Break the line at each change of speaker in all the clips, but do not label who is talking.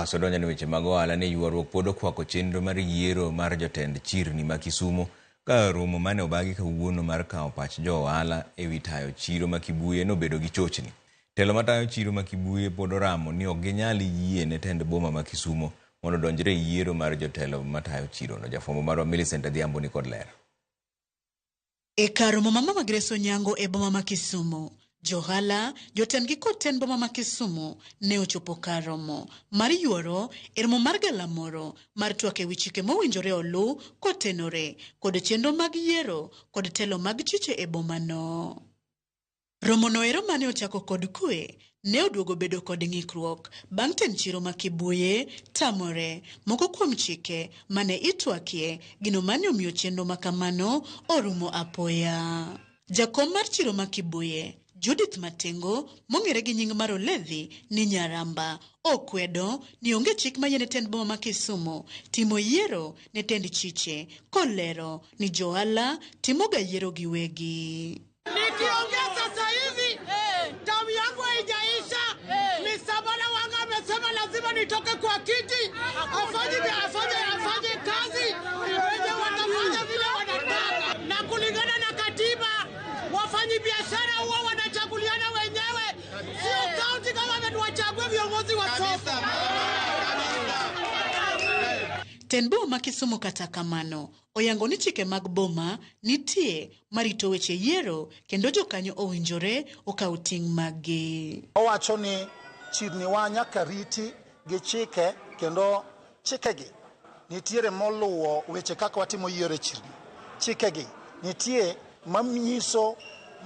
Osodonjo ne weche mag ohala ni ywaruok pod okwako chenro mar yiero mar jotend chirni ma Kisumu ka romo mane obagi kawuono mar kawo pach jo ohala e wi tayo chiro ma Kibuye nobedo gi chochni. Telo matayo chiro ma Kibuye pod oramo ni ok ginyal yie ne tend boma ma Kisumo mondo odonjre e yiero mar jotelo matayo chirono. Jafwambo marwa Millicent Adhiambo ni kod ler.
E kar romo ma Mama Grace Onyango e boma ma Kisumu, johala, jotendgi kod tend boma ma Kisumu ne ochopo kar romo mar yuoro e romo mar galamoro mar twak ewi chike mowinjore oluw kotenore kod chenro mag yiero kod telo mag chiche e bomano. Romono ero mane ochako kod kwe ne oduogo bedo kod ng'ikruok bang' tend chiro ma Kibuye tamore moko kuom chike mane itwakie, gino mane omiyo chenro makamano orumo apoya. Jakom mar chiro ma Kibuye, Judith Matengo, mong'ere gi nying mar Oledhi ni Nyaramba, okwedo ni onge chik mayiene tend boma ma Kisumu timo yiero ne tend chiche, kolero ni johala timoga yiero giwegi.
Nikiongea sasa hivi tamu yangu haijaisha. Mr. Bwana Wanga amesema lazima nitoke kwa kiti, afanye afanye afanye kazi wenye watafanya vile wanataka, na kulingana na katiba wafanyi biashara huwa wanachaguliana wenyewe, sio county government wachague viongozi wa soko.
Tend boma ma Kisumu kata kamano oyango ni chike mag boma nitie marito weche yiero kendo jokanyo owinjore okaw ting' maggi.
Owacho ni chirniwa nyaka riti gi chike kendo chikegi nitiere moluwo weche kaka watimo yiero e chirni. Chikegi nitie manyiso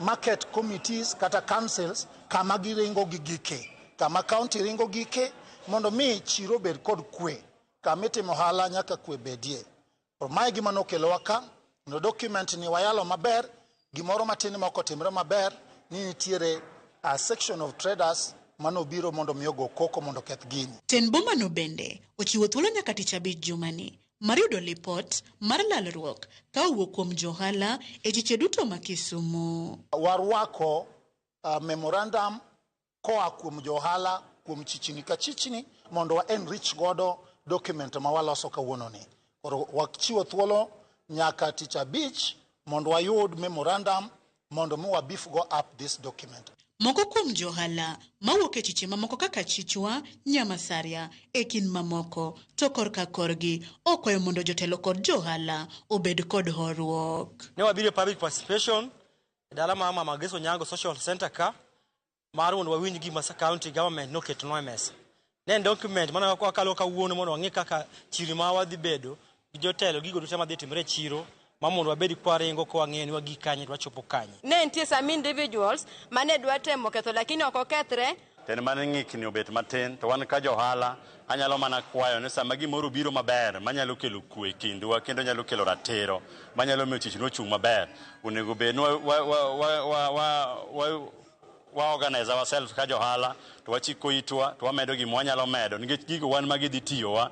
market committees kata councils kama giringo gi gike, kama county ringo gike mondo mi chiro obed kod kwe. Kama itimo ohala nyaka kwe bedie. To mae gima nokelowa ka, mondo document ni wayalo maber, gimoro matin ma ok otimre maber, ni nitiere a section of traders manobiro mondo mi ogo koko mondo oketh gini.
Tend bomano bende ochiwo thuolo nyaka tich abich jumani mar yudo lipot mar lalruok ka owuok kuom johala e chiche duto ma Kisumu.
Warwako memorandum koa kuom johala kuom chichni ka chichni mondo wa enrich godo document ma waloso kawuono ni. Koro wachiwo thuolo nyaka tich abich mondo wayud memorandum mondo mi wa beef go up this document.
Moko kuom johala mawuok e chiche mamoko kaka Chichwa, Nyamasaria e kind mamoko to korka korgi okwayo mondo jotelo kod johala obed kod horuok.
Ne wabiro e public participation e dala mar Mama Grace Onyango Social Center ka mar mondo wawinj gima county government noketonwa e mesa. Ne en document mana wakalo kawuono mondo wang'e kaka chiri ma wadhi bedo gi jotelo gigo duto madhi timore e chiro ma mondo wabed kwaringo ka wang'eyo ni wagik kanye to wachopo kanye.
Ne nitie some individuals mane dwa temo ketho lakini ok okethre.
To en mana ng'ikni obet matin to wan ka johala anyalo mana kwayo ni sama gimoro obiro maber manyalo kelo kwe e kindwa kendo nyalo kelo ratiro manyalo miyo chichni ochung' maber onego bed ni wa organize ourselves ka johala to wachiko itwa to wamedo gima wanyalo medo nikech gigo wan ma gidhi tiyowa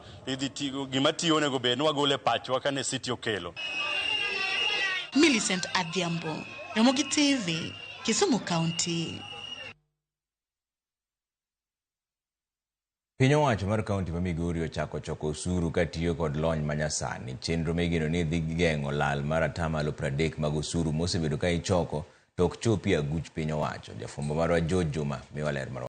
gima tiyo onego bed ni wagolo e pachwa kane city okelo.
Millicent Adhiambo, Ramogi TV, Kisumu County.
Piny owacho mar kaunti ma Migori ochako choko osuru katiyo kod lony manyasani. Chenro ma igeno ni dhi geng'o lal mar atamalo 30 mag osuru mosebedo ka ichoko to ok chopi e aguch piny owacho. Jafwambo marwa George Juma miwa ler mar